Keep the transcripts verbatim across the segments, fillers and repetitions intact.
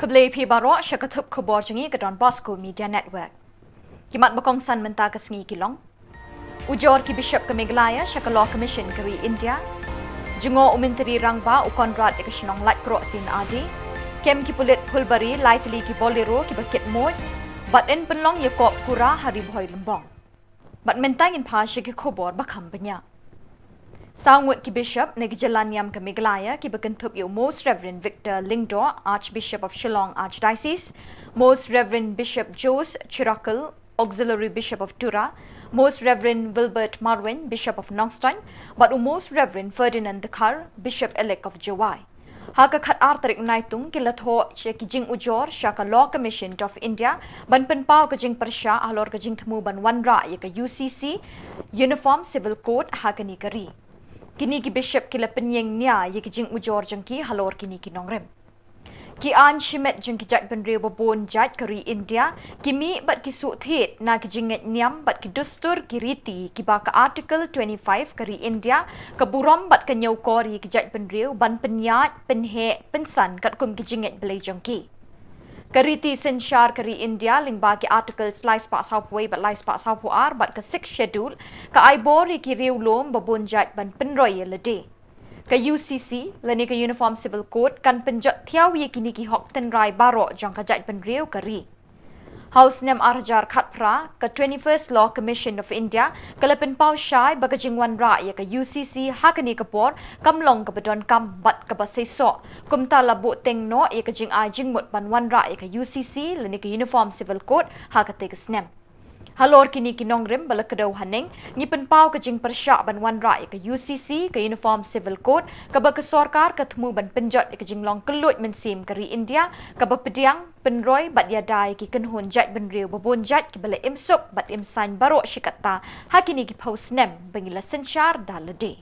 Khublei phi baroh sha ka thup khubor jong ngi ka Don Bosco Media Network. Ki mat ba kongsan mynta ka sngi ki long: Ujor ki bishop ka Meghalaya sha ka Law Commission ka ri India. Jngoh u Myntri Rangbah u Conrad ïa ka shnong Laitkroh Syiem Adi. Kem ki pulit Phulbari lai tylli ki Bolero kiba kit muid. Bad yn pynlong ïa kop kura ha Ri Bhoi Lymbong. Bad mynta ngin phai sha ki khubor ba kham bniah. Saw ngut ki bishop na ki jylla niam ka Meghalaya kiba kynthup ïa u Most Reverend Victor Lyngdoh, Archbishop of Shillong Archdiocese, Most Reverend Bishop Jost Chirakkal, Auxiliary Bishop of Tura, Most Reverend Wilbert Marwein, Bishop of Nongstoin, bad u Most Reverend Ferdinand Dkhar, Bishop Elect of Jowai. Ha ka khatar tarik Naitung ki la thoh sha ki jingujor sha ka Law Commission of India ban pynpaw ka jingpyrshah halor ka jingthmu ban wanrah ïa ka U C C, Uniform Civil Code, ha kane ka ri. Kine ki bishop ki la pynïeng nia ïa ki jingujor jong ki halor kine ki nongrim. Ki aiñ shimet jong ki jaitbynriew ba bun jait ka ri India ki mih bad ki suhthied na ki jingngeit niam bad ki dustur ki riti kiba ka Article twenty-five ka ri India ka burom bad ka ñiewkor ïa ki jaitbynriew ban pynïaid, pynheh, pynsan katkum ki jingngeit blei jong ki. Ka riti synshar ka ri India lyngba ki Articles lai spah sawphew wei bad lai spah sawphew ar bad ka Sixth Schedule ka ai bor ïa ki riewlum ba bun jait ban pynroi ïa lade. Ka U C C lane ka Uniform Civil Code kan pynjot thiaw ïa kine ki hok tynrai baroh jong ka jaitbynriew ka ri. Ha u snem ar hajar khatphra, ka Twenty-first Law Commission of India ka la pynpaw shai ba ka jingwanrah ïa ka U C C ha kane ka por kam long kaba donkam bad kaba seisoh. Kumta la buh teng noh ïa ka jingai jingmut ban wanrah ïa ka U C C lane ka Uniform Civil Code ha katei ka snem. Halor kine ki nongrim ba la kdew haneng, ngi pynpaw ka jingpyrshah ban wanrah ïa ka U C C, ka Uniform Civil Code, kaba ka sorkar ka thmu ban pynjot ïa ka jinglong kylluid mynsiem ka ri India kaba pdiang, pynroi bad ïada ïa ki kynhun jaitbynriew ba bun jait kiba la im suk bad im saiñ baroh shi katta ha kine ki phew snem ba ngi la synshar da lade.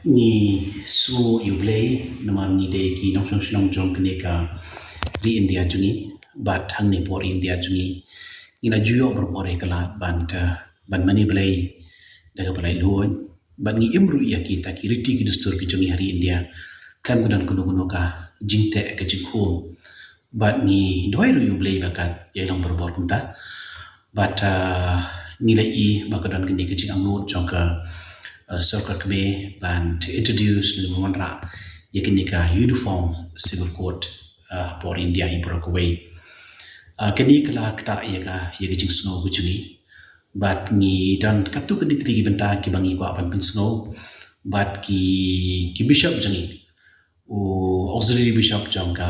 Ngi sngewnguh ïa U Blei namar ngi dei ki nongshong shnong jong kane ka ri India jong ngi, bad hangne hapoh ri India jong ngi ngi la ju ïoh barabor ïa ka lad ban, eh, ban mane Blei da kaba laitluid. Bad ngi im ruh ïa kita ki riti ki dustur ki jong ngi ha ri India khlem ka don kano kano ka jingteh ka jingkhum. Bad ngi duwai ruh ïa U Blei ba kan ïai long barabor kumta. Bad, ah, ngi la ïohi ba ka don kane ka jingangnud jong ka, ah, sorkar kmie ban introduce ne ban wanrah ïa kane ka Uniform Civil Code, ah, hapoh India hi baroh kawei. Ah, kane ka la ktah ïa ka, ïa ka jingsngew ka jong ngi. Bad ngi don katto katne tylli ki bynta kiba ngi kwah ban pynsngew bad ki, ki bishop jong ngi. U Auxiliary Bishop jong ka,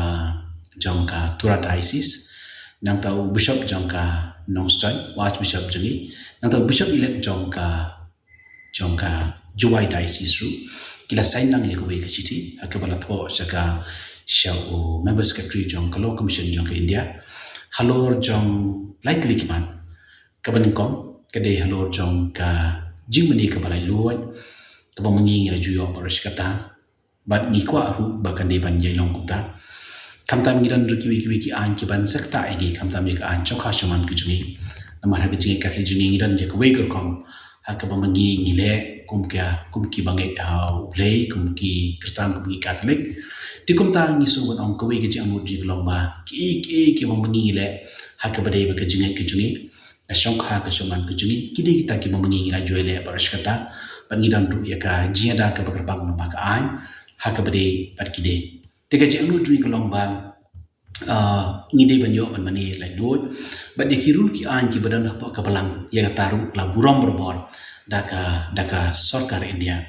jong ka Tura Diocese, nangta u Bishop jong ka Nongstoin, u Archbishop jong ngi, nangta u Bishop Elect jong ka, jong ka Jowai Diocese ruh ki la sign lang ïa kawei ka shithi ha kaba la thoh sha ka, sha u Member Secretary jong ka Law Commission jong ka India. Halor jong lai tylli ki mat, kaba nyngkong ka dei halor jong ka jingmane kaba laitluid kaba ma ngi ngi la ju ïoh baroh shi katta. Bad ngi kwah ruh ba kan dei ban ïai long kumta. Khamtam ngi don ruh kiwei kiwei ki aiñ kiban sa ktah ïa ngi, khamtam ïa ka aiñ shongkha shongman ka jong ngi. Namar ha ka jingngeit Katholik jong ngi ngi don ïa kawei ka rukom ha kaba ma ngi ngi leh kum ka, kum kiba ngeit ha U Blei, kum ki Khristan, kum ki Katholik. Te kumta ngi sngew ban ong kawei ka jingangnud jong ngi ka long ba kiei kiei kiba ma ngi ngi leh ha kaba dei bad ka jingngeit ka jong ngi, ka shongkha ka shongman ka jong ngi, ki dei kita kiba ma ngi ngi la ju ïaleh baroh shi katta. Bad ngi don ruh ïa ka jingïada kaba kyrpang namar ka aiñ ha kaba dei bad ki dei. Te ka jingangnud jong ngi ka long ba, ah, ngi dei ban ïoh ban mane laitluid bad ïa ki rule ki aiñ kiba don hapoh ka balang, ïa kata ruh la burom barabor da ka, da ka sorkar India.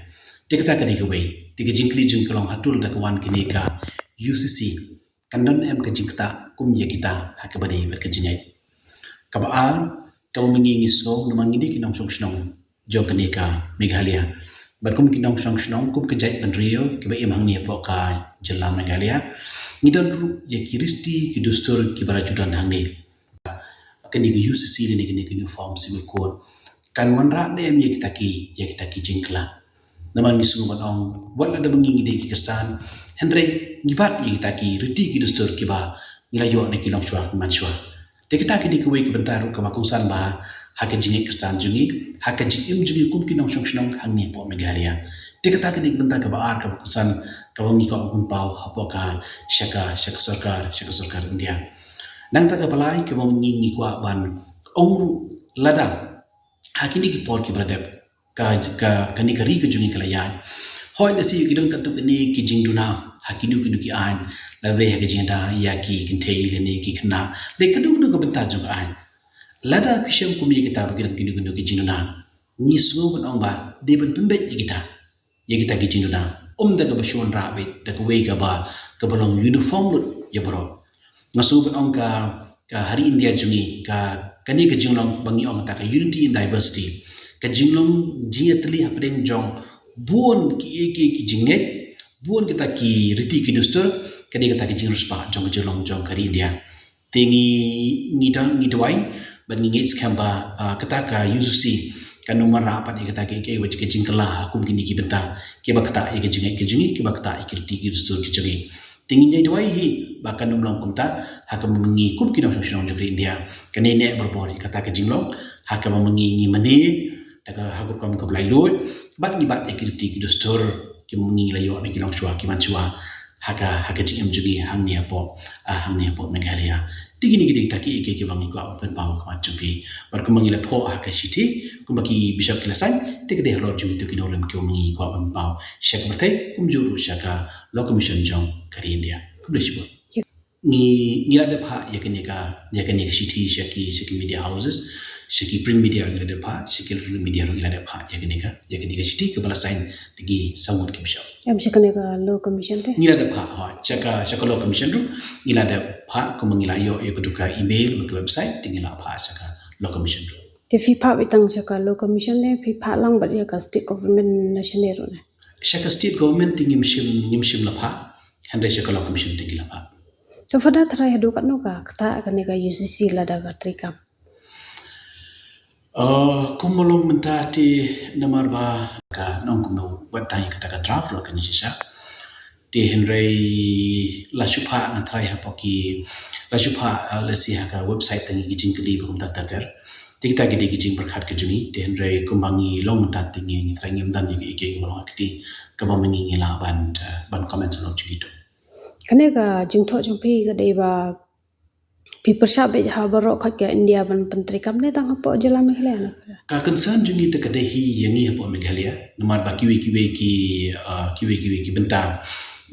Te kata ka dei kawei. Te ka jingkylli jong ngi ka long hato lada ka wan kane ka U C C kan don em ka jingktah kum ïa kita ha kaba dei bad ka jingngeit. Kaba ar, kaba ma ngi ngi sngew namar ngi dei ki nongshong shnong jong kane ka Meghalaya. Bad kum ki nongshong shnong, kum ka jaitbynriew kiba im hangne hapoh ka jylla Meghalaya, ngi don ruh ïa ki riti ki dustur kiba la ju don hangne. Kane ka U C C lane kane ka Uniform Civil Code kan wanrah ne em ïa kita ki, ïa kita ki jingkylla. Namar ngi sngew ban ong wat lada ma ngi ngi dei ki Khristan, hynrei ngi bat ïa kita ki riti ki dustur kiba ngi la ïoh na ki longshuwa ki manshuwa. Te kata ka dei kawei ka bynta ruh kaba kongsan bha ha ka jingngeit Khristan jong ngi, ha ka jingim jong ngi kum ki nongshong shnong hangne hapoh Meghalaya. Te kata ka dei ka bynta kaba ar kaba kongsan kaba ngi kwah ban pynpaw hapoh ka sha ka sha ka sorkar, sha ka sorkar India. Nangta kaba lai kaba ngi ngi kwah ban ong ruh lada ha kine ki por kiba la dep ka ka kane ka ri ka jong ngi ka la ïaid. Hooid, lehse ki don katto katne ki jingduna ha kino kino ki aiñ, lada dei ha ka jingïada ïa ki kynthei lane ki khynnah, lane kano kano ka bynta jong ka aiñ. Lada phi shem kum ïa kita ba ki don kino kino ki jingduna, ngi sngew ban ong ba dei ban pynbeit ïa kita, ïa kita ki jingduna, ym da kaba shon rah beit, da kawei kaba, kaba long uniform lut ïa baroh. Nga sngew ban ong ka, ka ha ri India jong ngi, ka, kane ka jinglong ba ngi ong kata ka unity in diversity, ka jinglong jingïatylli hapdeng jong bun ki, ki, ki jingngeit, bun kita ki riti ki dustur, kane kata ka jingriewspah jong ka jinglong jong ka ri India. Te ngi, ngi da, ngi duwai bad ngi ngeit skhem ba, ah, kata ka U C C kan ym wanrah pat ïa kata ka, ka, ka jingkylla ha kum kine ki bynta kiba ktah ïa ka jingngeit ka jong ngi, kiba ktah ïa ki riti ki dustur ki jong ngi. Te ngi ïa duwai hi ba kan ym long kumta ha kaba ma ngi kum ki nongshong shnong jong ka ri India, kan ïaineh barabor ïa kata ka jinglong ha kaba ma ngi ngi mane da ka ha ka rukom kaba laitluid bad ngi bat ïa ki riti ki dustur kiba ma ngi la ïoh na ki longshuwa ki manshuwa ha ka, ha ka jingim jong ngi hangne hapoh, ah, hangne hapoh Meghalaya. Te kine ki dei kita ki, ki, kiba ngi kwah ban pynpaw ha khmat jong phi. Bad kumba ngi la thoh ha ka shithi, kumba ki bishop ki la sign, te ka dei halor jong kito ki nongrim kiba ma ngi kwah ban pynpaw sha ka pyrthei, kumjuh ruh sha ka Law Commission jong ka ri India. Khublei shibun. Ngi, ngi la dep phah ïa kane ka, ïa kane ka shithi sha ki, sha ki media houses, sha ki print media ngi la dep phah, sha ki electronic media ruh ngi la dep phah ïa kane ka, ïa kane ka shithi kaba la sign da ki saw ngut ki bishop. Em, sha kane ka Law Commission te? Ngi la dep phah, ha, sha ka, sha ka Law Commission ruh ngi la dep phah, kumba ngi la ïoh ïa ka, ka email bad ka website, te ngi la phah sha ka Law Commission ruh. Te phi phah beit tang sha ka Law Commission ne phi phah lang bad ïa ka state government na shane ruh ne? Sha ka state government te ngim shym, ngim shym la phah, hynrei sha ka Law Commission te ngi la phah. Te Father, tharai haduh katno ka ktah kane ka U C C lada ka treikam? Uh, kumba long mynta te namar ba ka nongkynmaw wat tang ïa kata ka draft ruh kane shisha. Te hynrei la shu phah nga tharai hapoh ki, la shu phah, uh, lehse ha ka website tang ïa ki jingkylli ba kumta ter ter. Te kita ki dei ki jingpyrkhat ka jong ngi, te hynrei kumba ngi long mynta te ngi, ngi tharai ngim don ïa ki, ïa ki, ïa ki ba long ha kti kaba ma ngi ngi lah ban, uh, ban comment halor jong kito. Kane ka jingthoh jong phi ka dei ba phi pyrshah beit ha baroh khoit ka India ban pyntreikam ne tang hapoh jylla Meghalaya ne? Ka concern jong ngi te ka dei hi ïa ngi hapoh Meghalaya, namar ba kiwei kiwei ki, ah, kiwei kiwei ki bynta,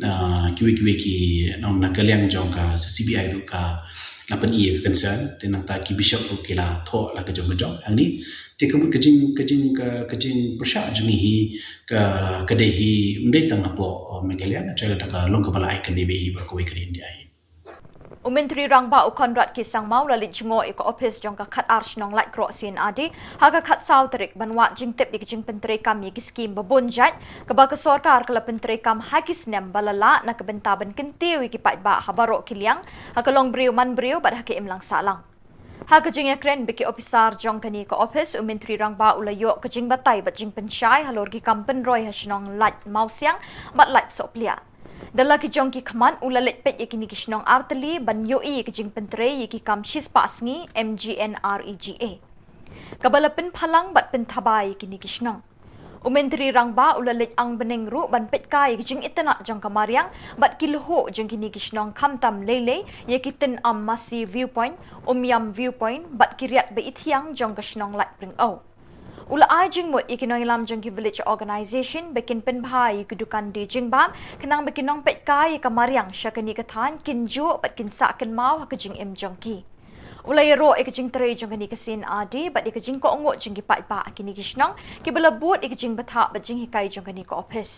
ah, kiwei kiwei ki nong na ka liang jong ka C C B I ruh ka la pyni ïa ka concern, te nangta ki bishop ruh ki la thoh la ka jong ka jong hangne. Te ka mut ka jing, ka jing, ka, ka jingpyrshah jong ngi hi ka, ka dei hi ym dei tang hapoh, ah, Meghalaya, ka long kaba la ai kane beit hi baroh kawei ka ri India hi. U Myntri Rangbah u Conrad K Sangma u la leit jngoh ïa ka ophis jong ka khatar shnong Laitkroh C and R D ha ka khatsaw tarik ban wad jingtip ïa ka jingpyntreikam ïa ki skim babun jait kaba ka sorkar ka la pyntreikam ha ki snem ba la lah na ka bynta ban kyntiew ïa ki paidbah ha baroh ki liang, ha ka longbriew manbriew bad ha ka imlang sahlang. Ha ka jingïakren bad ki ophisar jong kane ka ophis, u Myntri Rangbah u la ïoh ka jingbatai bad jingpynshai halor ki kam pynroi ha shnong Lait Mawsiang bad Lait Sohpliah. Da la ki jong ki khmat u la leit peit ïa kine ki shnong artylli ban ïohi ïa ka jingpyntrei ïa ki kam shispah sngi M G N R E G A, kaba la pynphalang bad pynthaba ïa kine ki shnong. U Myntri Rangbah u la leit ang bneng ruh ban peit kai ïa ka jingitynnad jong ka mariang bad ki lhuh jong kine ki shnong, khamtam lei lei ïa ki Tynam Masi Viewpoint, Umiam Viewpoint bad ki riat ba ithiang jong ka shnong Lait Pringew. U la ai jingmut ïa ki nongïalam jong ki village organization ba kin pynbha ïa ki dukan die jingbam khnang ba ki nongpeit kai ïa ka mariang sha kane ka thaiñ kin juh bad kin sah kynmaw ha ka jingim jong ki. U la ïaroh ïa ka jingtrei jong kane ka C and R D bad ïa ka jingkohnguh jong ki paidbah ha kine ki shnong kiba la bud ïa ka jingbatai bad jinghikai jong kane ka ophis.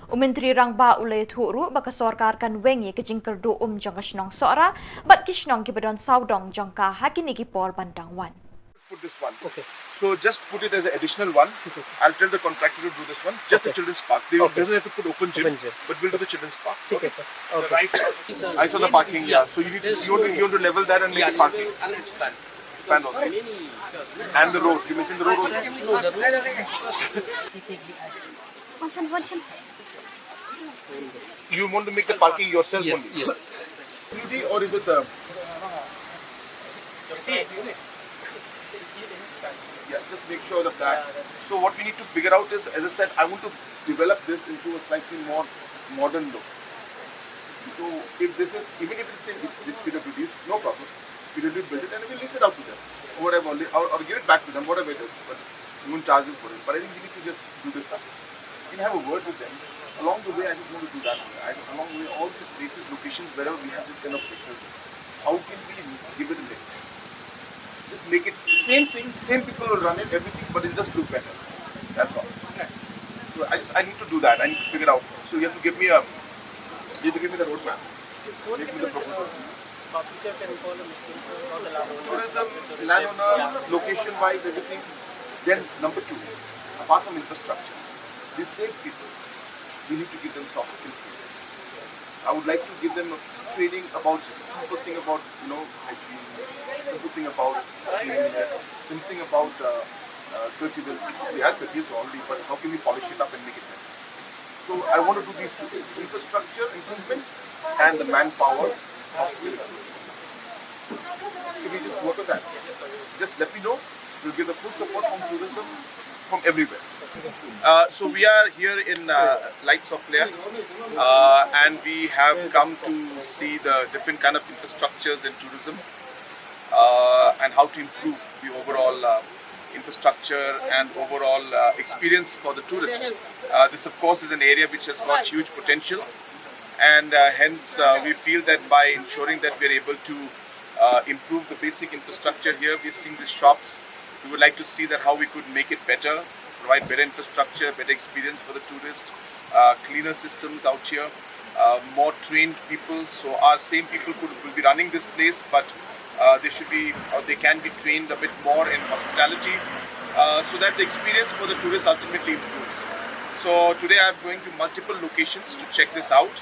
U Myntri Rangbah u la ïathuh ruh ba ka sorkar kan weng ïa ka jingkyrduh um jong ka shnong Sohra bad ki shnong kiba don sawdong jong ka ha kine ki por ban dang wan. Put this one. Okay. So just put it as an additional one. Okay, sir. I'll tell the contractor to do this one. Just the, okay, children's park. They, okay, doesn't have to put open gym, open gym, but we'll do the children's park. Okay, okay, sir. The, okay, right. I saw the parking, yeah. So you need to, you want to, you want to level that and make it parking. Expand also. And the road. You mentioned the road also. No, the road. You want to make the parking yourself, yes, only? Yes. Community or is it the? Yeah, just make sure of that. So what we need to figure out is, as I said, I want to develop this into a slightly more modern look. So if this is, even if it's in this P W Ds, no problem. P W D build it and we'll lease it out to them, or whatever, or, or give it back to them, whatever it is. But we won't charge them for it. But I think we need to just do this up. We can have a word with them. Along the way, I just want to do that. I, along the way, all these places, locations, wherever we have this kind of places, how can we give it a lift? Just make it the same thing, same people will run it, everything, but it'll just look better. That's all. So I just, I need to do that. I need to figure it out. So you have to give me a, you have to give me the roadmap. This whole thing is, uh, public can call a meeting, so not allowed. Tourism, landowner, location-wise, everything. Then number two, apart from infrastructure, these same people, we need to give them soft skills. I would like to give them a training about just a simple thing about, you know, hygiene, simple thing about cleanliness, something about uh, uh, cultivars. We have cultivars already, but how can we polish it up and make it better? So I want to do these two things: infrastructure improvement and the manpower upskilling. Can we just work on that? Just let me know. We'll give the full support from tourism, from everywhere. Uh, so we are here in uh, Lights of Leah, uh, and we have come to see the different kind of infrastructures in tourism, uh, and how to improve the overall uh, infrastructure and overall uh, experience for the tourist. Uh, this, of course, is an area which has got huge potential, and uh, hence uh, we feel that by ensuring that we are able to uh, improve the basic infrastructure here, we're seeing these shops. We would like to see that how we could make it better, provide better infrastructure, better experience for the tourist, uh, cleaner systems out here, uh, more trained people. So our same people could, will be running this place, but uh, they should be, or they can be trained a bit more in hospitality, uh, so that the experience for the tourist ultimately improves. So today I'm going to multiple locations to check this out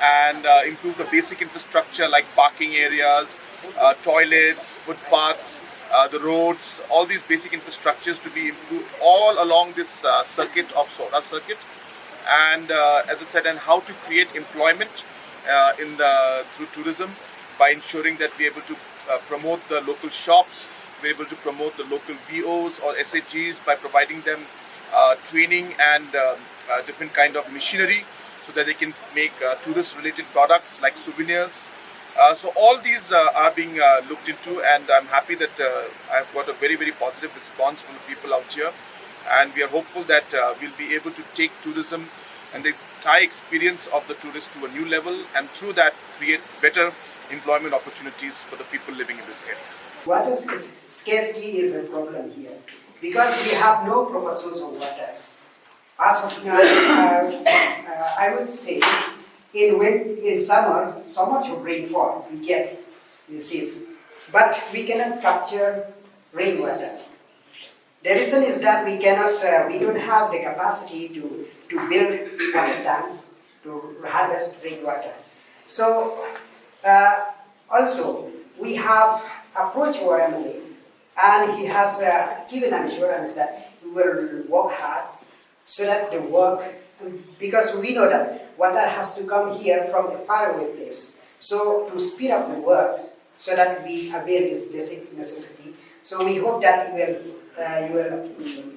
and uh, improve the basic infrastructure like parking areas, uh, toilets, footpaths, uh, the roads, all these basic infrastructures to be improved all along this uh, circuit of Sohra circuit. And uh, as I said, and how to create employment uh, in the, through tourism by ensuring that we're able to uh, promote the local shops, we're able to promote the local V Os or S H Gs by providing them uh, training and uh, uh, different kind of machinery so that they can make uh, tourist-related products like souvenirs. Uh, so all these uh, are being uh, looked into, and I'm happy that uh, I've got a very, very positive response from the people out here, and we are hopeful that uh, we'll be able to take tourism and the Thai experience of the tourist to a new level, and through that create better employment opportunities for the people living in this area. Water scarcity is a problem here because we have no proper source of water. As of now, uh, uh, I would say in win in summer, so much of rainfall we get, receive, but we cannot capture rainwater. The reason is that we cannot, uh, we don't have the capacity to, to build water tanks to harvest rainwater. So uh, also we have approached our M L A and he has uh, given an assurance that we will work hard so that the work, because we know that water has to come here from a faraway place. So to speed up the work, so that we avail this basic necessity. So we hope that you will, uh, you will,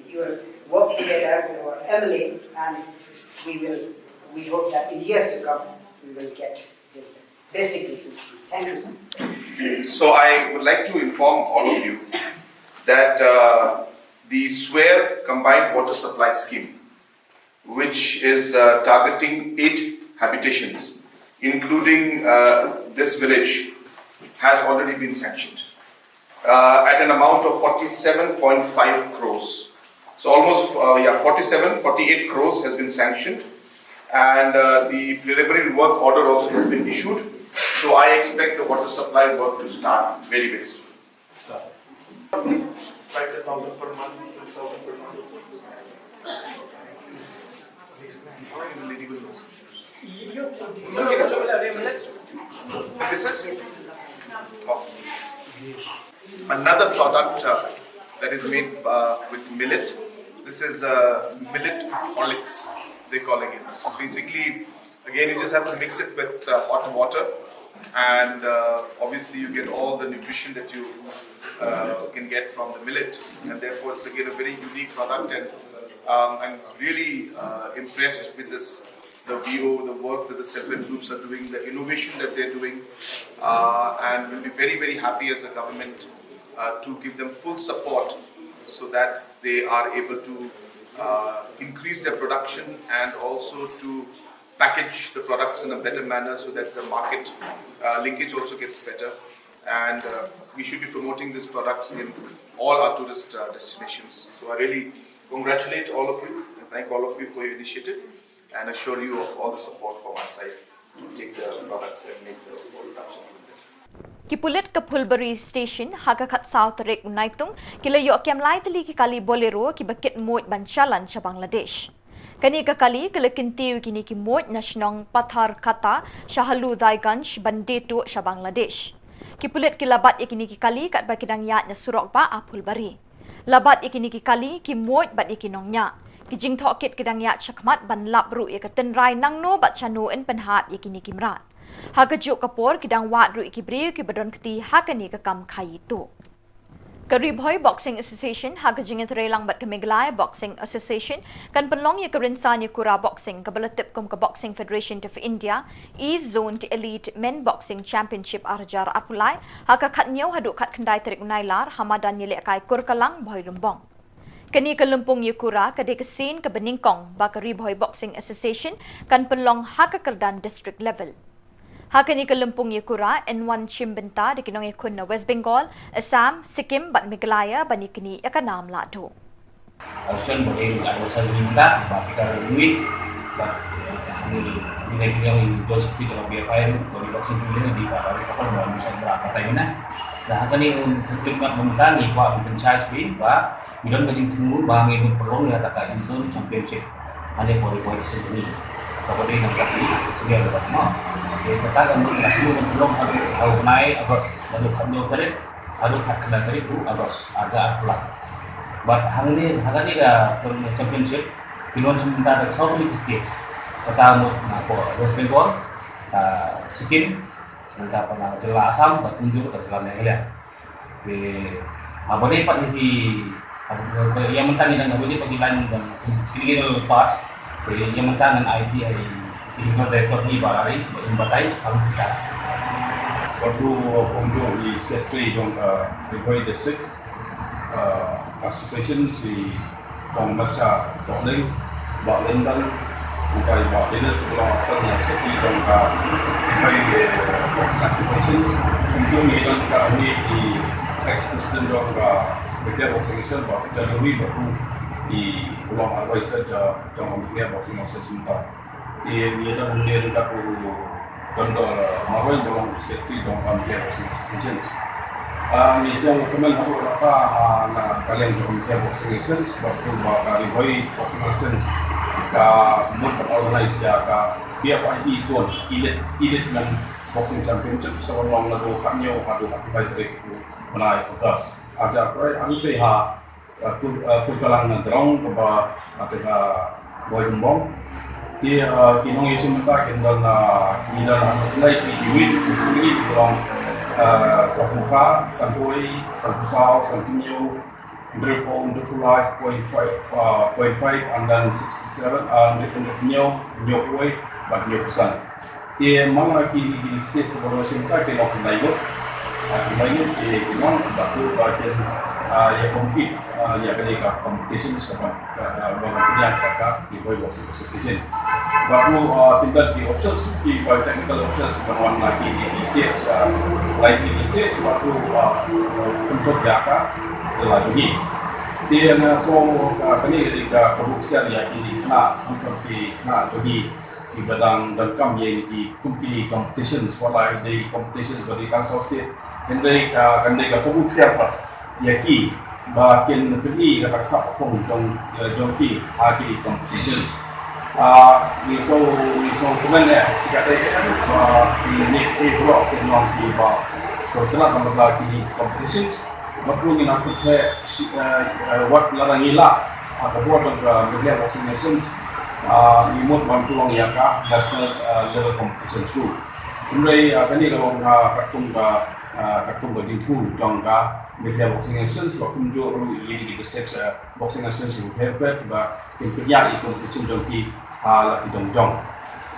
you will work together with our M L A, and we will, we hope that in years to come we will get this basic necessity. Thank you, sir. So I would like to inform all of you that uh, the Swer Combined Water Supply Scheme, which is uh, targeting eight habitations, including uh, this village, has already been sanctioned uh, at an amount of forty-seven point five crores. So almost, uh, yeah, forty-seven, forty-eight crores has been sanctioned, and uh, the preliminary work order also has been issued. So I expect the water supply work to start very, very soon. Five thousand per month, two thousand per month. This is another product uh, that is made uh, with millet. This is uh, millet Horlicks, they calling it. So basically, again, you just have to mix it with uh, hot water, and uh, obviously, you get all the nutrition that you uh, can get from the millet, and therefore, it's again a very unique product. And um, I'm really uh, impressed with this The V O, the work that the self-help groups are doing, the innovation that they're doing, uh, and we'll be very, very happy as a government uh, to give them full support so that they are able to uh, increase their production and also to package the products in a better manner so that the market uh, linkage also gets better. And uh, we should be promoting these products in all our tourist uh, destinations. So I really congratulate all of you and thank all of you for your initiative and assure you of all the support from our side to take the products and make the whole production even better. Ki pulit ka Phulbari Station ha ka khatsaw tarik u Naitung ki la ïoh kem lai tylli ki kali Bolero kiba kit muid ban shalan sha Bangladesh. Kane ka kali ka la kyntiew ïa kine ki muid na shnong Patharkhatta sha Haludaiganj ban die tuh sha Bangladesh. Ki pulit ki la bat ïa kine ki kali katba ki dang ïaid na surok bah ha Phulbari. La bat ïa kine ki kali, ki muid bad ïa ki nongñiah. Ki jingtohkit ki dang ïaid shakhmat ban lap ruh ïa ka tynrai nangno bad shano yn pynhap ïa kine ki mrad. Ha kajuh ka por ki dang wad ruh ïa ki briew kiba don kti ha kane ka kam khaii tuh. Ka Ri Bhoi Boxing Association ha ka jingïatreilang bad ka Meghalaya Boxing Association kan pynlong ïa ka rynsan ïakura boxing kaba la tip kum ka Boxing Federation of India E-Zone Elite Men Boxing Championship ar hajar arphew lai ha ka khathynñiew haduh khatkhyndai tarik u Nailar ha madan ïalehkai Kurkalang, Bhoirymbong. Kane ka lympung ïakura ka dei ka sien kaba nyngkong ba ka Ri Bhoi Boxing Association kan pynlong ha ka kyrdan district level. Ha kane ka lympung ïakura yn wan shim bynta da ki nongïakhun na West Bengal, Assam, Sikkim bad Meghalaya ban ïaknieh ïa ka nam lahduh. Option ba dei ka option ni ba ba kita da duit ba ni ni ni ni ni John Street kalau biar file bagi boxing tu ni di ba dari kapal ba bisa berapa time na. Dah kani untuk khidmat mentang ni ba franchise bi ba bilang ka jingthmu ba ngi mut pynlong ïa ka E-Zone Championship. Ane pori pori sini. Ka pori nang kati sini ada tak ma. Okey, kata kan mut nak pynlong haduh haduh nai Agos, haduh khathynñiew tarik, haduh khatkhyndai tarik tu Agos, ada lah. Bad hangne, hangne ka tournament championship, ki wan shim bynta da saw tylli ki states. Kata mut na pdeng West Bengal, ah, Sikkim, nangta pat na jylla Assam, bad kumjuh ka jylla Meghalaya. Te haba dei pat hi, haba dei pat ïa mynta ngi dang haba dei pat ngi dang dang clinical pass. Te ïa mynta ngan ai ti ai clinical director ni ba ari ba in batai sekarang kita. Waktu kumjuh di secretary jong ka Ri Bhoi District, uh, association si Kong Marcha Dohling, Bah Lendal, utai Bah Dennis Belong Aston yang seperti jong ka Ri Bhoi Boxing Association. Ujung ni jong ka ni di ex president jong ka Meghalaya Boxing Association, Bah Peter Dewey, batu di Belong Advisor jong ka Meghalaya Boxing Association ta. Te ngi don hangne ryngkat u Dr. Marwei Bolong, Secretary jong ka Meghalaya Boxing Association. Ah, ngi sngewkmen haduh katta, ah, na ka liang jong ka Meghalaya Boxing Association, sebab tu ba ka Ri Bhoi Boxing Association ka mut ban organize ïa ka B F I E Zone Elite, Elite Men Boxing Championship, kaba long naduh khathynñiew haduh khatkhyndai tarik u bnai August. Hajar prai hangtei ha Kur, uh, Kurkalang ground kaba, uh, teng, uh, Bhoirymbong. Te, uh, ki nongïashim bynta kin don, uh, ki don, uh, nai ki ki win ki ki don, uh, sanphew phra, sanphew wei, sanphew saw, sanphew hynñiew, hynriewphew, hynriewphew lai, point five, uh, point five, and then sixty-seven, uh, hynriew, hynñiew, hynñiewphew wei bad hynñiewphew san. Te man la ki, ki, ki state kaba la shim bynta ki long khyndai ngut. Ah, khyndai ngut ki, ki long bad tu ba kin, ah, ïa compete, ah, ïa kane ka competition kaba, ah, ba pynïaid ka ka Ri Bhoi Boxing Association. Bad tu, ah, kin don ki officials, ki ba technical officials ban wan na ki, ki, ki states, ah, lai ki, ki states bad tu, ah, pynpot ïa ka jylla jong ngi. Te nga sngew, ah, kane ka dei ka, ka buk siar ïa ki khynnah, ki khynnah jong ngi. Kiba dang donkam ïa ki kum ki competitions, wat la dei competitions ba dei tang saw state. Hynrei ka, kan dei ka pynbuk siar pat ïa ki ba kin pyni ka, ka sap pong jong, jong ki ha ki competitions. Ah, ngi sngew, ngi sngewkmen eh, shi katta eh, ba ki ne eh, ki long ki ba sngewtynnat namar ba ki competitions. Bad ruh ngin ïa pyrkhat shi, eh, eh, wat lada ngi lah, ah, ka bor jong ka Meghalaya Boxing Association, ah, ngi mut ban pynlong ïa ka national, eh, level competition ruh. Hynrei, eh, kane ka long, eh, katkum ka, eh, katkum ka jingthmu jong ka Meghalaya Boxing Association, bad kumjuh ruh ïa ki district, eh, boxing association ruh, hynrei ba kin pynïaid ïa ki competition jong ki, ah, la ki jong jong.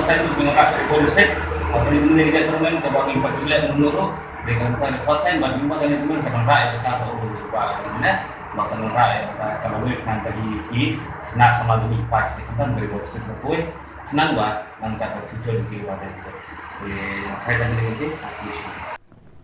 first time ngi wanrah sha Remote District. Haba ngi ïa kane ka tournament kaba ngi pat ju leh mynno ruh. Dei ka first time ba ngi wanrah kane ka tournament kaba ngi wanrah ïa kata ka, ba ngi wanrah ïa kata ka lawei khnang ba ngi, ngi na samla ngi pat ka kata ka Remote District ba poi. Khnang ba nang ka future ngi ba dei. Eh, kai ka ngi ngi.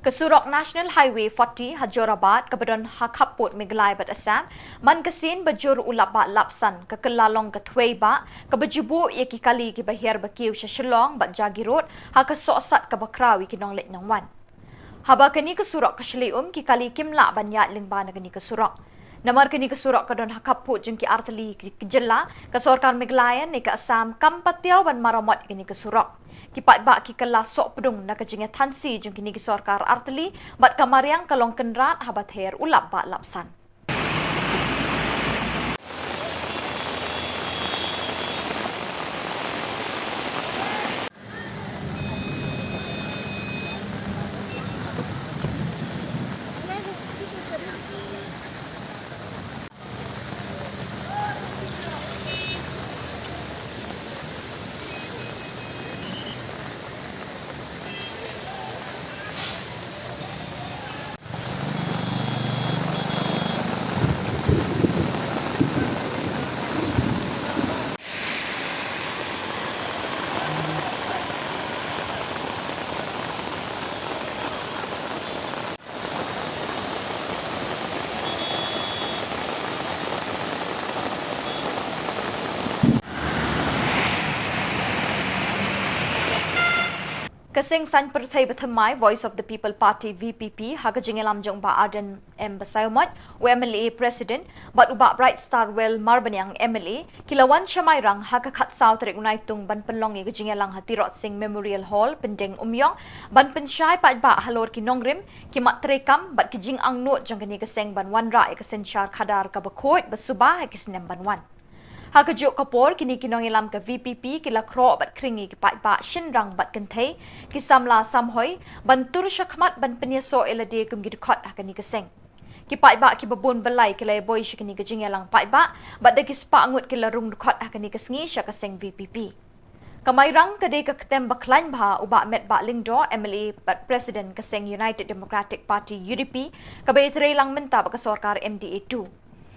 Ka surok National Highway forty ha Jorabat kaba don ha khappud Meghalaya bad Assam, man ka sien ba jur u lap bah lap san, ka kylla long ka thwei bah kaba ju buh ïa ki kali kiba hiar ba kiew sha Shillong bad Jagiroad ha ka sohsat kaba khraw ïa ki nongleit nongwan. Haba kane ka surok ka shlei um, ki kali kim lah ban ïaid lyngba na kane ka surok. Namar kane ka surok ka don ha khappud jong ki artylli ki, ki jylla, ka sorkar Meghalaya ne ka Assam kam patiaw ban maramot ïa kane ka surok. Ki paidbah ki kylla sohpdung na ka jingïathansi jong kine ki sorkar artylli bad ka mariang ka long kynrad haba ther u lap bah lap san. Ka seng saiñ pyrthei ba thymmai Voice of the People Party, V P P, ha ka jingïalam jong u Bah Ardent M Basaiawmoit, u M L A President, bad u Bah Brightstarwell Marbaniang, M L A, ki la wan sha Mairang ha ka khatsaw tarik u Naitung ban pynlong ïa ka jingïalang ha Tirot Sing Memorial Hall, Pyndengumiong, ban pynshai paidbah halor ki nongrim, ki mat treikam bad ki jingangnud jong kane ka seng ban wanrah ïa ka synshar khadar kaba khuid ba suba ha ki snem ban wan. Ha kajuh ka por, kine ki nongïalam ka V P P ki la khroh bad khring ïa ki paidbah shynrang bad kynthei, ki samla samhoi, ban tur shakhmat ban pynïasoh ïa lade kum ki dkhot ha kane ka seng. Ki paidbah kiba bun byllai ki la ïabui sha kane ka jingïalang paidbah, bad da ki spah ngut ki la rung dkhot ha kane ka sngi sha ka seng V P P. Ka Mairang ka dei ka ktem ba khlaiñ bha u Bah Metbah Lyngdoh, M L A bad President ka seng United Democratic Party, U D P, kaba ïatreilang mynta bad ka sorkar M D A two.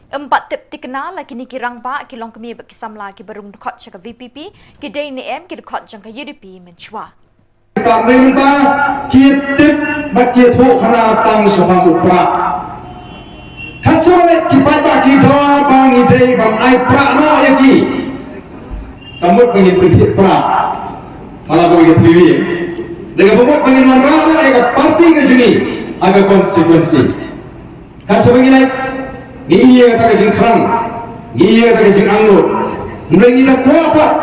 Ym pat tip thikna la kine ki rangbah, ki longkmie bad ki samla kiba rung dkhot sha ka V P P ki dei ne em ki dkhot jong ka U D P mynshuwa. Ka mynta ki tip bad ki thoh khana tang shaphang u Prah. Khat shuwa leh ki paidbah ki dawa ba ngi dei ban ai Prah noh ïa ki. Ka mut ba ngin pynthied Prah. Mala ko ki three. Dei ka mut ba ngin wanrah noh ïa ka party ka jong ngi ha ka constituency. Kan shu ba ngi leh, ngi ïa kata ka jingthrang, ngi ïa kata ka jingangnud. Hynrei ngi da kwah pat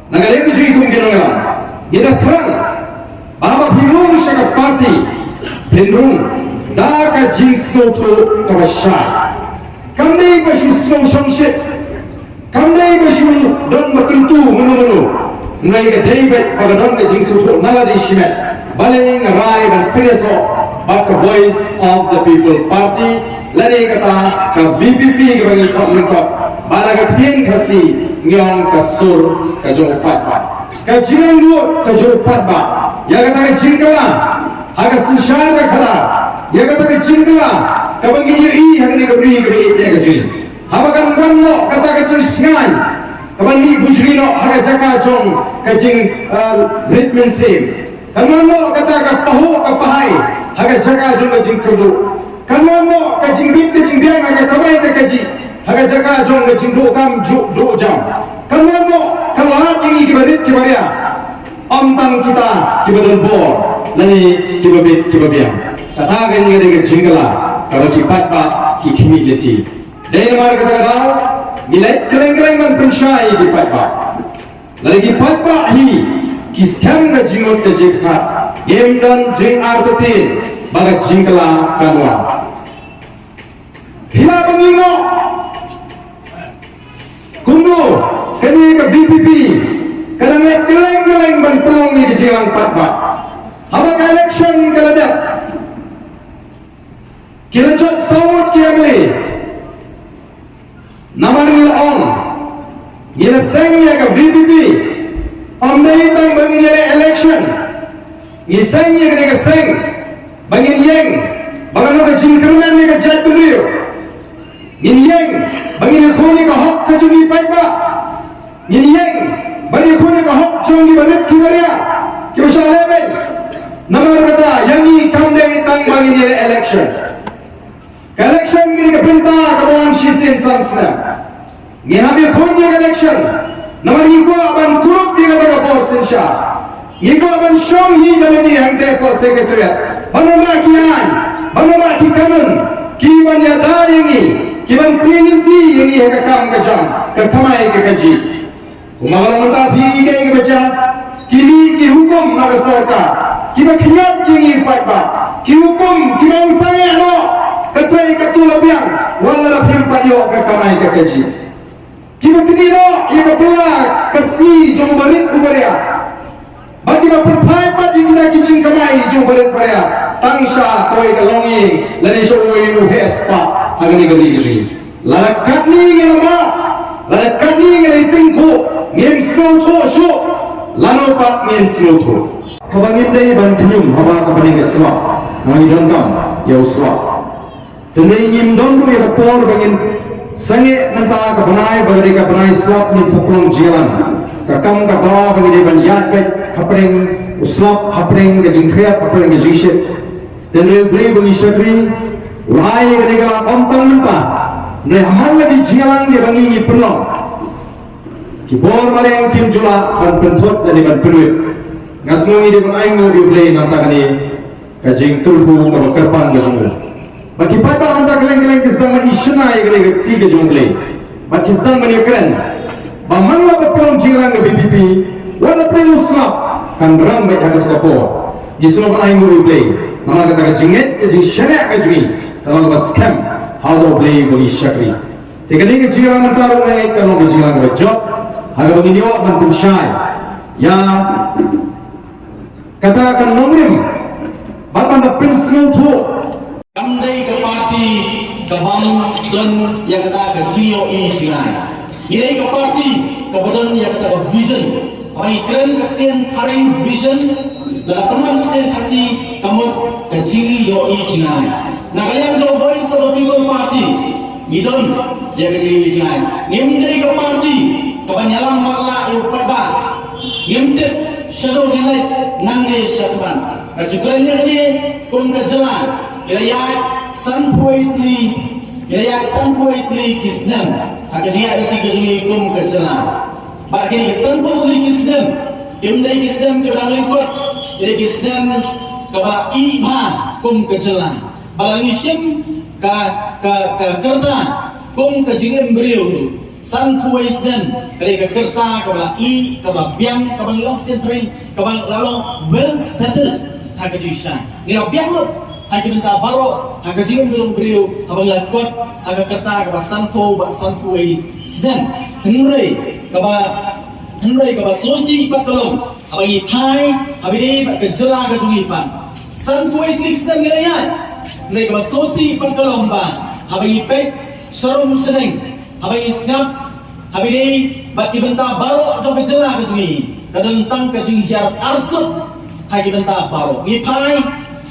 na ka liang ka jong ngi kum ki nongïalam, ngi da thrang ba haba phi rung sha ka party, Hynrei da ka jingsngewthuh kaba shai. Kam dei ba shu sngew shongshit. Kam dei ba shu don ba kyntu mano mano. Hynrei ka dei ba ka don ka jingsngewthuh na lade shimet. Balei nga rai ban pynïasoh ba ka Voice of the People Party lane kata ka V P P kaba ngi khot lyngkot ba la ka ktien Khasi ngi ong ka sur ka jong u paidbah. Ka jingangnud ka jong u paidbah ïa kata ka jingkylla ha ka synshar ka khadar, ïa kata ka jingkylla kaba ngi ïohi ha kane ka ri kaba ïeit ïa ka jong ngi. Haba kan wan noh kata ka jingshngaiñ kaba ngi bujri noh ha ka jaka jong ka jing, eh, rit mynsiem. Kan wan noh kata ka pahuh ka pahai ha ka jaka jong ka jingkyrduh. Kan wan noh ka jingbit ka jingbiang ha ka kamai ka kajih ha ka jaka jong ka jingduh kam ju-, duh jam. Kan wan noh ka lad ïa ngi kiba rit kiba ria. Ym tang kita kiba don bor lane kiba bit kiba biang. Kata ka ngi dei ka jingkylla kaba ki paidbah ki khmih lynti. Dei namar kata ka daw ngi leit kylleng kylleng ban pynshai ïa ki paidbah. Lada ki paidbah hi ki skhem ka jingmut ka jingpyrkhat, ngim don jingartatien ba ka jingkylla kan wan. Phi lah ban ïoh kumno kane ka V P P ka dang leit kylleng kylleng ban pynlong ïa ka jingïalang paidbah. Haba ka election ka la dep, ki la jot saw ngut ki M L A. Namar ngi la ong, ngi la seng ïa ka V P P. Ym dei tang ba ngin ïaleh election. Ngi seng ïa kane ka seng ba ngin ïeng ba kan long ka jingkyrmen ïa ka jaitbynriew. Ngin ïeng ba ngin ïakhun ïa ka hok ka jong ngi paidbah. Ngin ïeng ba ngin ïakhun ïa ka hok jong ngi barit kiba ria, kiba shah lehbeiñ. Namar kata ïa ngi kam dei tang ba ngin ïaleh election. Ka election ka dei ka bynta kaba wan shisien san snem. Ngi hap ïakhun ïa ka election namar ngi kwah ban kurup ïa kata ka bor synshar. Ngi kwah ban shong hi da lade hangtei hapoh Secretariat ban wanrah ki aiñ, ban wanrah ki kanun kiban ïada ïa ngi, kiban pynlynti ïa ngi ha ka kam ka jam, ka kamai ka kajih. Kumba ka long mynta phi i kaei kaba jia, ki mih ki hukum na ka sorkar kiba khñiot ïa ngi paidbah, ki hukum kiba ong sangeh noh ka trei ka tu la biang wat la phim pat ïoh ka kamai ka kajih. Kiba knieh noh ïa ka bylla ka sngi jong u barit u baria. Bad kiba pynphai pat ïa kita ki jingkamai jong u barit baria tang sha kawei ka longïing lane sha uwei u heh spah ha kane ka ri ka jong ngi. Lada katne ngi la mad, lada katne ngi la ïatyngkhuh, ngim sngewthuh shuh, lano pat ngin sngewthuh. Haba ngim dei ban khñium haba ka bynta ka suap, ngi donkam ïa u suap. Te ngim don ruh ïa ka por ba ngin sangeh mynta ka bnai ba dei ka bnai suap, ngin sa pynlong jingïalang. Ka kam ka daw ba ngin dei ban ïaid beit hapdeng u suap, hapdeng ka jingkhriat, hapdeng ka jingshit. Te U Blei ba ngi shakri u ai ïa kane ka lad ym tang mynta, hynrei ha man la ki jingïalang kiba ngi ngi pynlong. Ki bor mareng kim ju lah ban pynthut lane ban pynwit. Nga sngew ngi dei ban ainguh ïa U Blei na kata kane ka jingtylli kaba kyrpang ka jong u. Ba ki paidbah mynta kylleng kylleng ki sdang ban ïashna ïa kane ka kti ka jong U Blei. Ba ki sdang ban ïakren ba man la ba pynlong jingïalang ka V P P, wat la pynlong u suap kan rang beit ha kata ka por. Ngi sngewbha ban ainguh ïa U Blei namar kata ka jingngeit ka jingshaniah ka jong ngi ka long kaba skhem ha U Blei ba ngi shakri. Te kane ka jingïalang mynta ruh nga ngeit ka long ka jingïalang kaba jop ha kaba ngin ïoh ban pynshai ïa kata ka nongrim bad ban da pynsngewthuh. Kam dei ka party ka bym don ïa kata ka jingïohi jingai. Ngi dei ka party kaba don ïa kata ka vision. Haba ngi kren ka ktien phareng vision, lada pynmih sha ktien Khasi ka mut ka jingïohi jingai. Na ka liang jong Voice of the People Party ngi don ïa ka jingïohi jingai. Ngim dei ka party kaban ïalam matlah ïa u paidbah. Ngim tip shaduh ngin leit nangne shakhmat. Nga ju kren ïa kane kum ka jylla, ngi la ïaid sanphew wei tylli, ngi la ïaid sanphew wei tylli ki snem ha ka jingïaid lynti ka jong ngi kum ka jylla. Bad kine ki sanphew tylli ki snem kim dei ki snem kiba dang lyngkot, ki dei ki snem kaba ïeh bha kum ka jylla. Ba la ngi shim ka, ka, ka rta kum ka jingim briew. Sanphew wei snem ka dei ka rta kaba la ïeh, kaba biang, kaba ngi ong ktien phareng kaba la long well settled ha ka jingshai. Ngi la biang lut. Ha ki bynta baroh, ha ka jingim ka jong u briew, haba ngi la kot ha ka rta kaba sanphew bad sanphew wei snem. Hynrei kaba, hynrei kaba sngewsih bad ka long, haba ngi phai, haba ïadei bad ka jylla ka jong ngi pat, sanphew wei tylli ki snem ngi la ïaid. Hynrei kaba sngewsih bad ka long ba haba ngi peit sharum shaneng, haba ngi sngap, haba ïadei bad ki bynta baroh jong ka jylla ka jong ngi, ka don tang ka jinghiar arsut ha ki bynta baroh. Ngi phai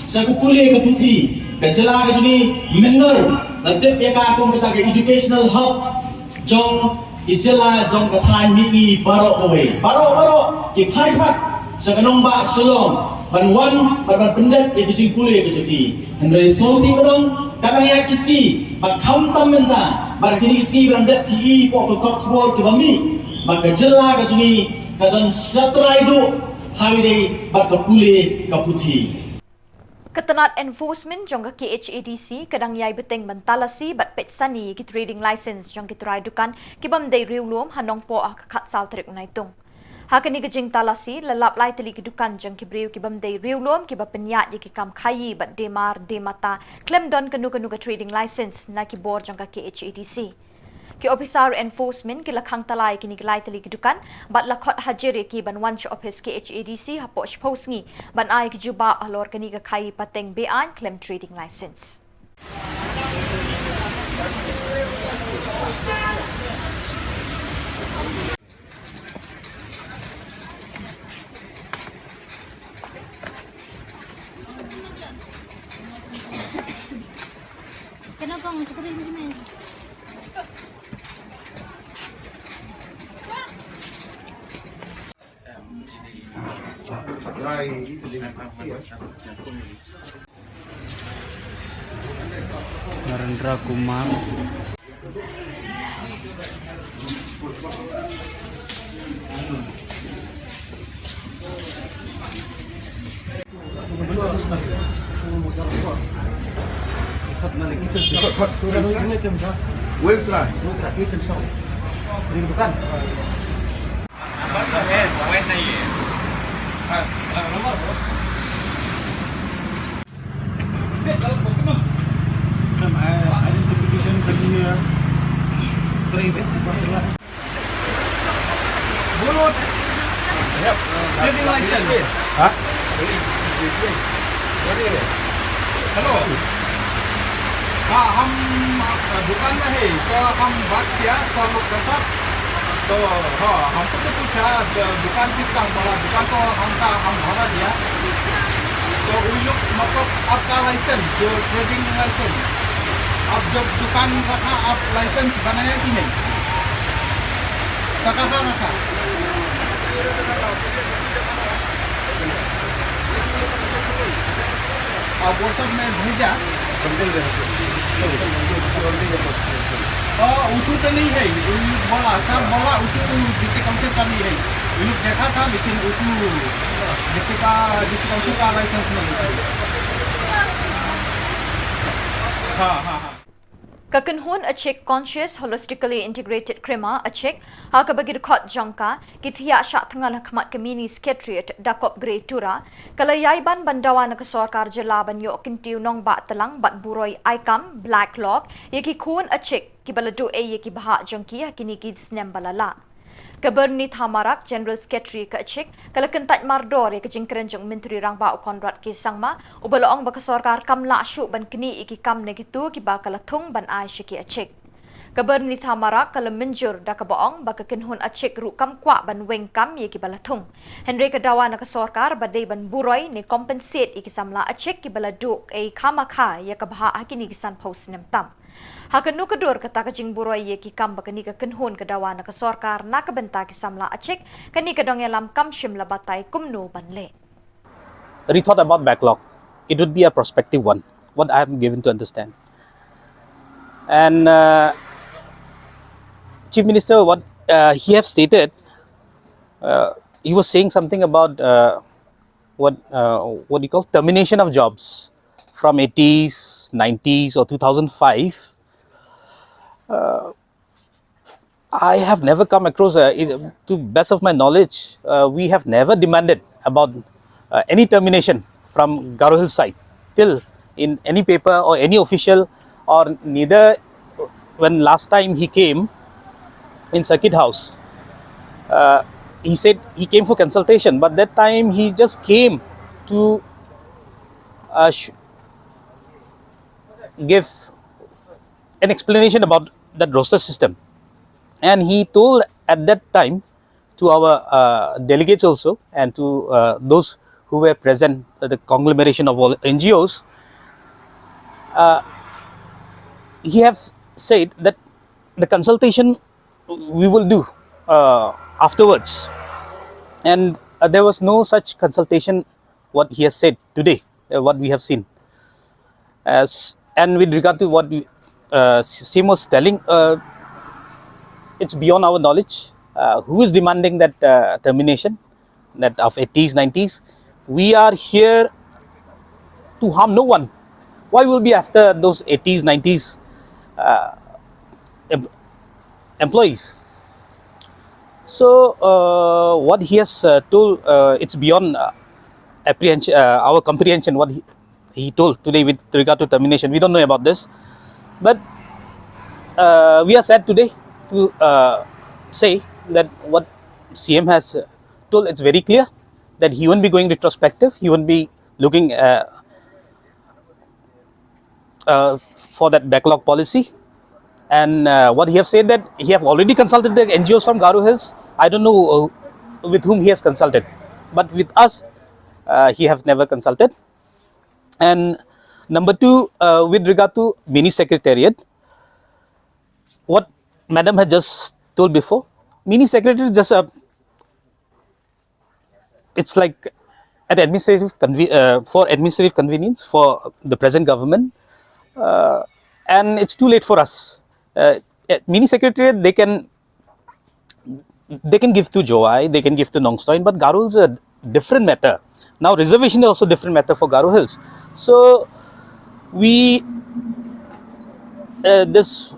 sha ka pule ka puthi, ka jylla ka jong ngi mynno la tip ïa ka kum kata ka educational hub jong ki jylla jong ka thaiñ mihngi baroh kawei. Baroh baroh ki phai pat sha ka nongbah Shillong ban wan bad ban pyndep ïa ka jingpule ka jong ki. Hynrei sngewsih ba dang, ka dang ïaid ki sngi, bad khamtam mynta, bad kine ki sngi ba dang dep ki i hapoh ka kot khubor kiba mih ba ka jylla ka jong ngi ka don shatrai duh ha kaba ïadei bad ka pule ka puthi. Ka tnat enforcement jong ka K H A D C ka dang ïai bteng ban talasi bad peit sani ïa ki trading license jong ki trai dukan kibym dei riewlum ha Nongpoh ha ka khatsaw tarik u Naitung. Ha kane ka jingtalasi la lap lai tylli ki dukan jong ki briew kibym dei riewlum kiba pynïaid ïa ki kam khaïi bad dei mar dei mata khlem don kano kano ka trading license na ki bor jong ka K H A D C. Ki ophisar enforcement ki la khang talai ïa kine ki lai tylli ki dukan bad la khot hajir ïa ki ban wan sha ophis K H A D C hapoh shiphew sngi ban ai ki jubab halor kane ka khaïi pateng beaiñ khlem trading license. Narendra Kumar. We'll try. Kan identification kan dia. Try, eh, bukan jelas. Bulut. Yep. Trading license. Hah? Hello. हाँ, हम, अ, दुकान में है, तो हम बात किया सर लोग के साथ। तो, हाँ, हमको तो पूछा, द-, दुकान किसका हम बोला, दुकान तो हमका, हम भाड़ा दिया। तो उन लोग, मतलब, आपका लाइसेंस, जो ट्रेडिंग लाइसेंस, आप जब दुकान रखा, आप लाइसेंस बनाया कि नहीं? तो कहाँ रखा? अब वो सब मैं भेजा। और उठू तो नहीं है, बोला, सर बोला, उठू डिस्ट्रिक्ट काउंसिल का नहीं है। उन लोग देखा था, लेकिन उठू डिस्ट्रिक्ट का, डिस्ट्रिक्ट काउंसिल का लाइसेंस नहीं है। हाँ, हाँ, हाँ। Ka kynhun Achik Conscious Holistically Integrated Krima Achik, ha kaba ki dkhot jong ka ki thiah shah thngan ha khmat ka mini secretariat Dakop Grey Tura, ka la ïai ban ban dawa na ka sorkar jylla ban ïoh kyntiew nongbah tlang bad buroi aikam, black log, ïa ki khun Achik kiba la duh ei ïa ki bhah jong ki ha kine ki snem ba la lah. Ka Byrnitha Marak, General Secretary ka Achik, ka la kyntait mardor ïa ka jingkren jong u Myntri Rangbah u Conrad K Sangma, uba la ong ba ka sorkar kam lah shuh ban knieh ïa ki kam na kito kiba ka la thung ban ai sha ki Achik. Ka Byrnitha Marak ka la mynjur da kaba ong ba ka kynhun Achik ruh kam kwah ban weng kam ïa kiba la thung. Hynrei ka dawa na ka sorkar ba dei ban buroi ne compensate ïa ki samla Achik kiba la duh ei khamakha ïa ka bhah ha kine ki sanphew snem tam. Ha kano ka dur kata ka jingburoi ïa ki kam ba kane ka kynhun ka dawa na ka sorkar na ka bynta ki samla Achik, kane ka dong ïalam kam shym la batai kumno ban leh. Rethought about backlog. It would be a prospective one, what I am given to understand. And, uh, Chief Minister, what, uh, he have stated, uh, he was saying something about, uh, what, uh, what do you call, termination of jobs from eighties, nineties, or two thousand five. Uh, I have never come across, uh, it, to best of my knowledge, uh, we have never demanded about, uh, any termination from Garo Hills side till in any paper or any official, or neither when last time he came in Circuit House. Uh, he said he came for consultation, but that time he just came to uh, sh- give an explanation about that roster system. And he told at that time to our uh, delegates also and to uh, those who were present at the conglomeration of all N G Os, uh, he have said that the consultation we will do uh, afterwards. And uh, there was no such consultation, what he has said today, uh, what we have seen. As, and with regard to what uh, Sim was telling, uh, it's beyond our knowledge. Uh, who is demanding that uh, termination, that of eighties, nineties? We are here to harm no one. Why will be after those eighties, nineties uh, em- employees? So uh, what he has uh, told, uh, it's beyond uh, apprehension, uh, our comprehension. What he, he told today with regard to termination, we don't know about this. But uh, we are sad today to uh, say that what C M has uh, told, it's very clear that he won't be going retrospective. He won't be looking uh, uh, for that backlog policy. And uh, what he have said, that he have already consulted the N G Os from Garo Hills. I don't know uh, with whom he has consulted, but with us, uh, he have never consulted. And number two, uh, with regard to mini secretariat, what madam had just told before, mini secretariat is just a, it's like an administrative conve- uh, for administrative convenience for the present government, uh, and it's too late for us. Uh, eh, mini secretariat, they can, they can give to Jowai, they can give to Nongstoin, but Garo Hills is a different matter. Now reservation is also different matter for Garo Hills. So we uh, this,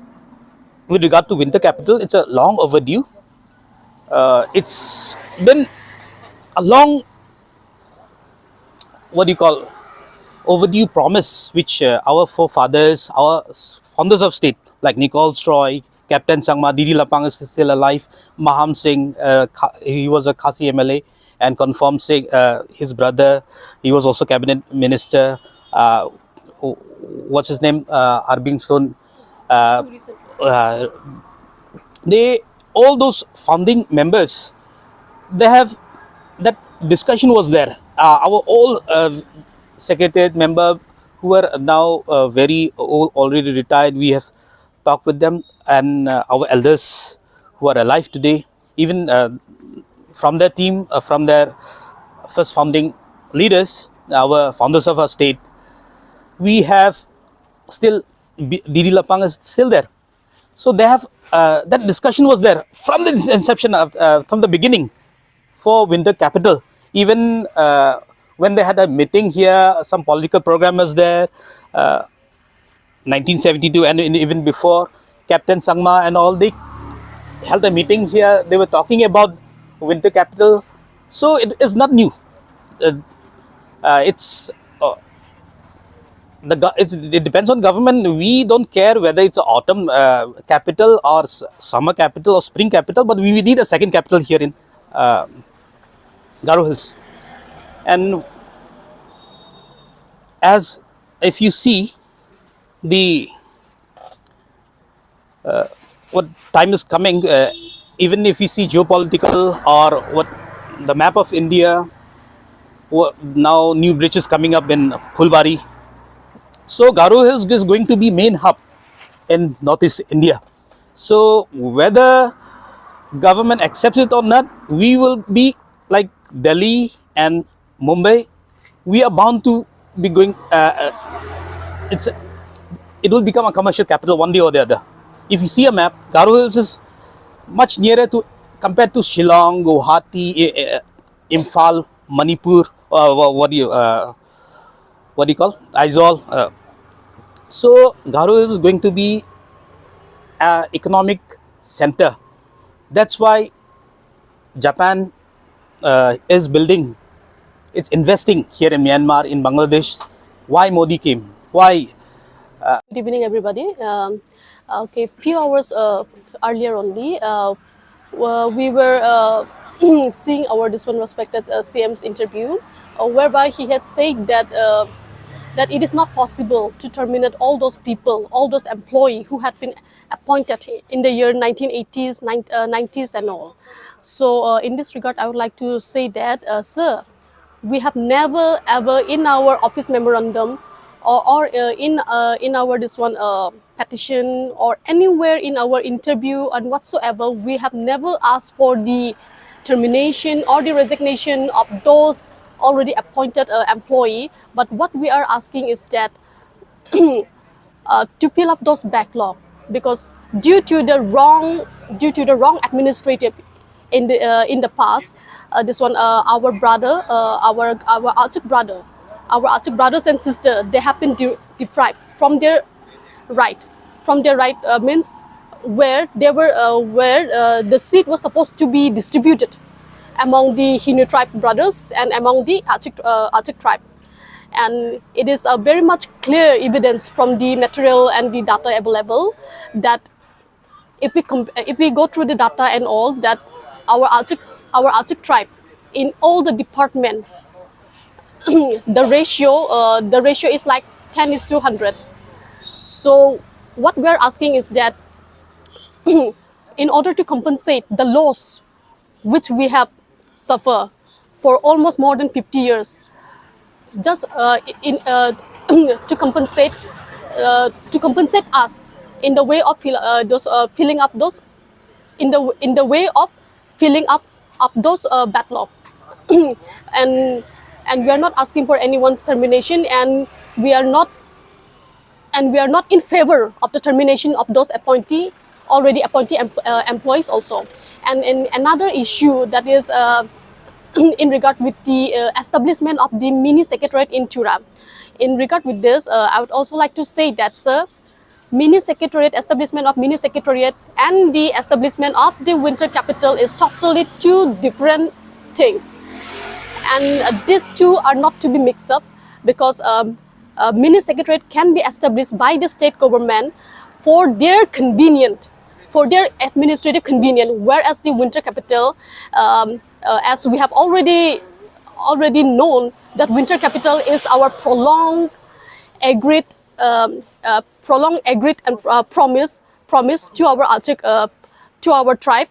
with regard to winter capital, it's a long overdue. Uh, it's been a long, what do you call, overdue promise which uh, our forefathers, our s- founders of state, like Nichols Roy, Captain Sangma, D D Lapang is still alive, Maham Singh, uh, Kha- he was a Khasi M L A and Confirm Singh, uh, his brother, he was also cabinet minister. Uh, what's his name? Uh, Arbing Sun. Uh, uh, they, all those founding members, they have, that discussion was there. Uh, our all uh, secretariat member who are now uh, very old, already retired, we have talked with them, and uh, our elders who are alive today, even uh, from their team, uh, from their first founding leaders, our founders of our state, we have still B- D D Lapang is still there. So they have uh, that discussion was there from the inception of uh, from the beginning for winter capital. Even uh, when they had a meeting here, some political program was there. Uh, nineteen seventy-two and in, even before, Captain Sangma and all, they held a meeting here. They were talking about winter capital. So it is not new. Uh, uh, it's uh, the go- it's, it depends on government. We don't care whether it's autumn uh, capital or s- summer capital or spring capital, but we, we need a second capital here in uh, Garo Hills. And as if you see the uh, what time is coming, uh, even if you see geopolitical or what the map of India, what, now new bridge is coming up in Phulbari. So Garo Hills is going to be main hub in Northeast India. So whether government accepts it or not, we will be like Delhi and Mumbai. We are bound to be going. Uh, uh, it's it will become a commercial capital one day or the other. If you see a map, Garo Hills is much nearer to compared to Shillong, Guwahati, eh, eh, Imphal, Manipur. Uh, what, what do you uh, what do you call Aizawl? Uh, so Garo Hills is going to be an economic center. That's why Japan uh, is building, it's investing here in Myanmar, in Bangladesh. Why Modi came? Why? Good evening, everybody. Um, okay, few hours uh, earlier only, uh, uh, we were uh, seeing our this one respected uh, C M's interview, uh, whereby he had said that uh, that it is not possible to terminate all those people, all those employee who had been appointed in the year nineteen eighties, nine, uh, nineties and all. So uh, in this regard, I would like to say that, uh, sir, we have never ever in our office memorandum or, or uh, in uh, in our this one uh, petition or anywhere in our interview and whatsoever, we have never asked for the termination or the resignation of those already appointed uh, employee. But what we are asking is that uh, to fill up those backlog, because due to the wrong due to the wrong administrative in the uh, in the past, uh, this one uh, our brother, uh, our our Achik brother, our Achik brothers and sisters, they have been de- deprived from their right, from their right uh, means where they were uh, where uh, the seat was supposed to be distributed among the Hinu tribe brothers and among the Achik, uh, Achik tribe. And it is a very much clear evidence from the material and the data available that if we comp- if we go through the data and all, that our Achik, our Achik tribe in all the department, the ratio uh, the ratio is like ten is to one hundred. So what we are asking is that in order to compensate the loss which we have suffered for almost more than fifty years, just uh, in uh, to compensate uh, to compensate us in the way of fill, uh, those uh, filling up those in the in the way of filling up up those uh, backlog. And and we are not asking for anyone's termination, and we are not and we are not in favor of the termination of those appointee already appointee em- uh, employees also. And in another issue that is uh, in regard with the uh, establishment of the mini secretariat in Tura. In regard with this, uh, I would also like to say that, sir, mini secretariat, establishment of mini secretariat and the establishment of the winter capital is totally two different things. And uh, these two are not to be mixed up, because um, a mini secretariat can be established by the state government for their convenient, for their administrative convenience, whereas the winter capital, um, uh, as we have already already known, that winter capital is our prolonged agreed um, uh, prolonged agreed and uh, promise promise to our Achik uh, to our tribe,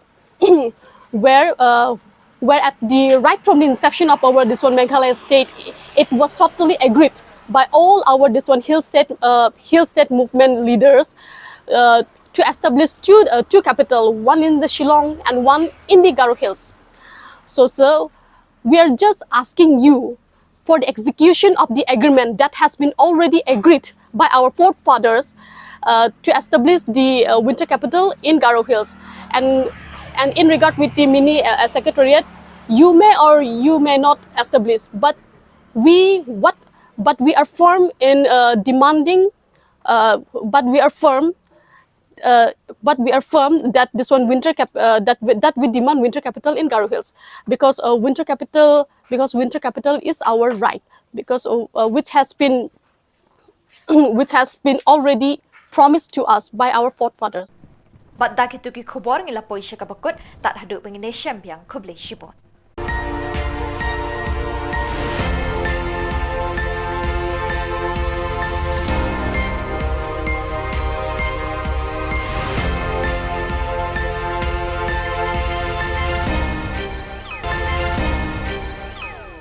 where uh, where at the right from the inception of our this one Meghalaya state, it was totally agreed by all our this one hill state uh, hill state movement leaders uh, to establish two uh, two capital, one in the Shillong and one in the Garo Hills. So, so we are just asking you for the execution of the agreement that has been already agreed by our forefathers uh, to establish the uh, winter capital in Garo Hills. And and in regard with the mini uh, uh, secretariat, you may or you may not establish, but we what but we are firm in uh, demanding, uh, but we are firm uh, but we are firm that this one winter cap uh, that we, that we demand winter capital in Garo Hills, because uh, winter capital because winter capital is our right, because uh, uh, which has been which has been already promised to us by our forefathers. Bad da kitu ki khubor ngi la poi sha kaba kut, tad haduh ba ngin ïashem biang, khublei shibun.